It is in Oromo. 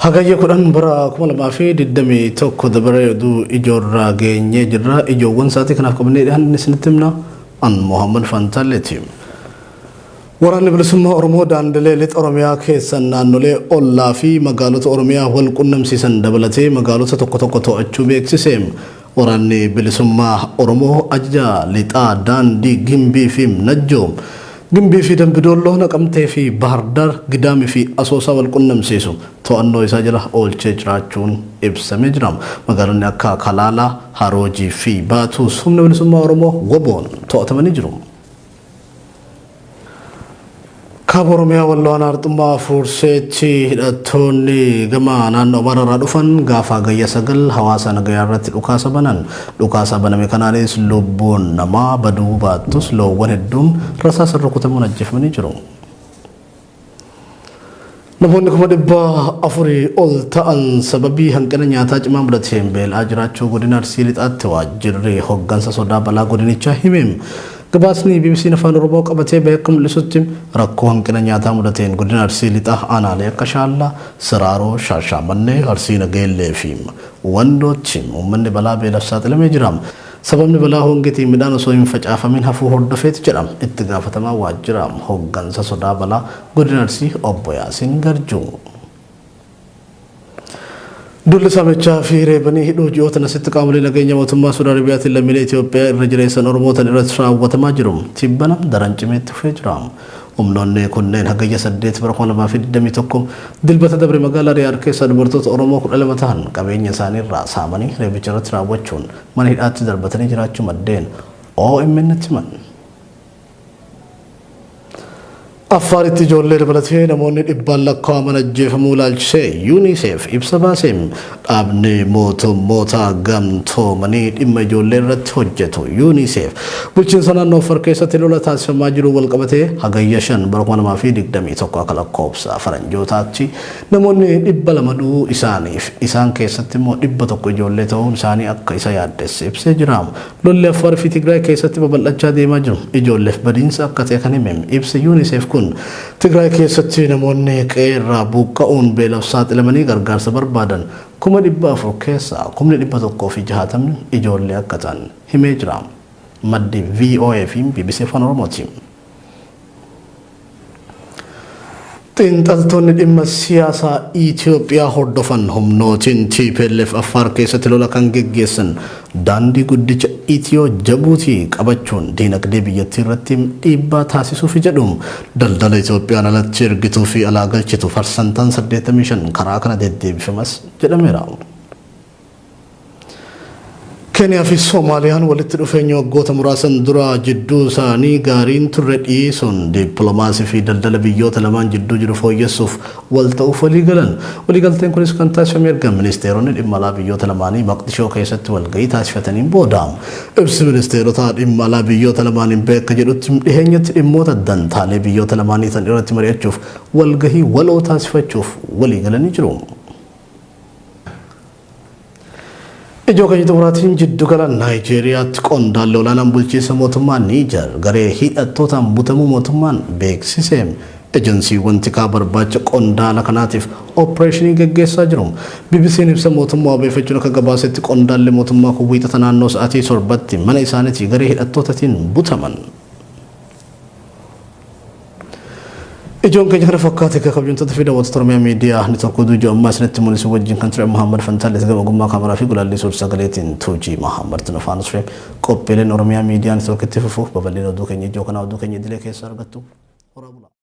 Hagayya 10 bara 2021 dabaree oduu ijoorraa geenyee jirra. Ijoowwan sa'aatii kanaaf qabannee dhiyaanne isinitti himna. An Mohammad Fantaalleeti. Waraanni Bilisummaa Oromoo daandilee Lixa Oromiyaa keessan naannolee ollaa fi magaalota Oromiyaa wal qunnamsiisan dabalatee magaalota tokko tokko to'achuu beeksise. Waraanni Bilisummaa Oromoo ajaja Lixaa daandii Gimbii fi Najjoo, Gimbii fi Dambidoolloo, Naqamtee fi Bahardaar, Gidaamii fi Asoosaa wal qunnamsiisu to'annoo isaa jala oolchee jiraachuun ibsamee jira. Magaalonni akka Kalaalaa, Haroojii fi Baatuus humna Bilisummaa Oromoo WBOn to'atamanii jiru. Kaaba Oromiyaa Walloo Aanaa Arxummaa Fuurseetti hidhattoonni gama naannoo Amaaraarraa dhufan gaafa Hagayya 9 hawaasa nagayaa irratti dhukaasa banan. Dhukaasa baname kanaanis lubbuun namaa baduu baattus loowwan hedduun rasaasan rukutamuun ajjeefamanii jiru. Namoonni 400,000 ol ta'an sababii hanqina nyaataa cimaa mudateen beel'aa jiraachuu Godina Arsii Lixaatti waajjirri hoggansa sodaa balaa godinichaa hime. Gabaasni BBC'n Afaan Oromoo qabatee bahe akka mul'isutti rakkoo hanqina nyaataa mudateen Godina Arsii Lixaa aanaalee akka Shaallaa, Siraaroo, Shaashaamannee, Arsii Nageellee fi Wandootti uummanni balaa beelaf saaxilamee jira. Sababni balaa hongeetiin midhaan osoo hin facaafamin hafuu hordofeeti jedha Itti Gaafatamaan Waajjira Hoggansa Sodaa Balaa Godina Arsii Obbo Yaasin Garjuu. Duulli saamichaa fi reebanii hidhuu ji'ootan asitti qaamolee nageenya mootummaa Suud Arabiyaatiin lammiilee Itoophiyaa irra jireessan Oromootan irratti raawwatamaa jiru tibbana daran cimee itti fufee jira. Humnoonni kunneen Hagayya 8 bara 2021 Dilbata dabre magaalaa Riyaad keessaa dubartoota Oromoo 12 tahan qabeenya isaanii irraa saamanii reebicha irratti raawwachuun mana hidhaatti darbatanii jiraachuu maddeen OMN'tti himan. Affaaritti ijoollee dabalatee namoonni dhibbaan lakkaa'aman ajjeefamuu ilaalchisee UNICEF ibsa baase. Dhaabni mootummoota gamtoomanii dhimma ijoollee irratti hojjetu UNICEF bulchiinsa naannoo Affaar keessatti lola taasifamaa jiruun walqabatee Hagayya 5 bara 2021 akka lakkoofsa Faranjootaatti Namoonni 200 du'uu isaaniif isaan keessatti immoo 100 ijoollee ta'uun isaanii akka isa yaaddesse ibsee jira. Lolli Affaar fi Tigraay keessatti babal'achaa deemaa jiru ijoolleef badiinsa akka ta'e kan hime ibsi Unicef kun, Tigraay keessatti namoonni qe'ee irraa buuqqa'uun beelaf saaxilamanii gargaarsa barbaadan 400,000 keessaa kumni 160ni ijoollee akka ta'an himee jira. Maddi VOA fi bbc Afaan Oromooti. Xiinxaltoonni dhimma siyaasaa Itoophiyaa hordofan humnootiin tplf Affaar keessatti lola kan geggeessan daandii guddicha Itiyoo Jabuutii qabachuun diinagdee biyyattii irratti dhiibbaa taasisuufi jedhu. Daldala Itoophiyaan alatti ergituu fi alaa galchitu parsantaan 85 karaa kana deddeebifamas jedhameera. Keeniyaa fi Soomaaliyaan walitti dhufeenya waggoota muraasan dura jidduu isaanii gaariin turre dhiisuun dippiloomaasii fi daldala biyyoota lamaan jidduu jiru fooyyessuuf wal ta'uuf waliigalan. Waliigalteen kunis kan taasifame erga ministeeronni dhimma alaa biyyoota lamaanii Maqdishoo keessatti walgahii taasifataniin booda. Ibsi ministeerota dhimma alaa biyyoota lamaaniin bahe akka jedhutti dhiheenyatti dhimmoota dantaalee biyyoota lamaanii tan irratti mari'achuuf walgahii waloo taasifachuuf waliigalanii jiru. Ijoo keenya xumuraatiin jiddugala Naayijeeriyaatti qondaalli olaanaan bulchiinsa mootummaa Niijar garee hidhattootaan butamuu mootummaan beeksise. Ejensiiwwan tikaa barbaacha qondaala kanaatiif oppireeshinii geggeessaa jiru. BBC'n ibsa mootummaa wabeeffachuun akka gabaasetti qondaalli mootummaa kun Wiixata naannoo sa'aatii 7tti mana isaaniitii garee hidhattootatiin butaman. Ijoon keenya kana fakkaate egaa kabajamtoota fi daawwattoota Oromiyaa Miidiyaa Network oduu ijoo ammaa isinitti mul'isu wajjin kan ture Muhammad Fantaallee gama ogummaa kaameraa fi gulaallii suur sagaleetiin Tuujii Muhammad Tunufaan ture. Qophiileen Oromiyaa Miidiyaa Network itti fufuuf babal'ina oduu keenya ijoo kanaa oduu keenya idilee keessaa argattu. Horaa bulaa.